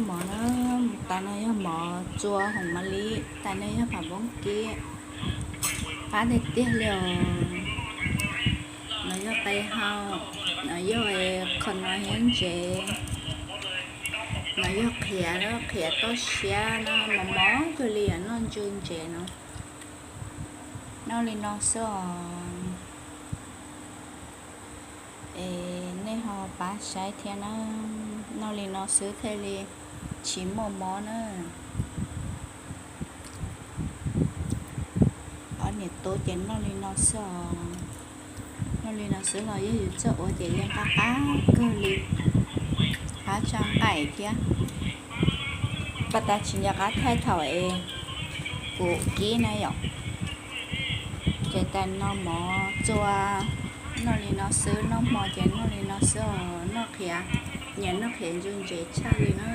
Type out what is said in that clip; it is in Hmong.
Mov na, tais no yog mov txua hoom mav li, tais no yog pham npoob kib, qab tiag tiag li os. No yog qe hau, no yog qhov no thiab ntsev, no yog qhiav, qhiav toj siab no, mov mov cuag li noj ntsw ntsev no. Noj li no xwb os. Es nej ho pab saib thiab na, noj li no xwb thiaj li tsis muaj mob na. Ob niam tub ces noj li no xwb os. Noj li no xwb los yog yus txawj ua ces yeej qab qab kawg li, qab tsa nqaim thiab. Paj tas tsis nco qab thaij thaum es kuv kib na yom. Ces tais no mov txua noj li no xwb, noj hmo ces noj li no xwb os, noj qhiav, nyiam noj qhiav ntsw ntsev tshaj li na.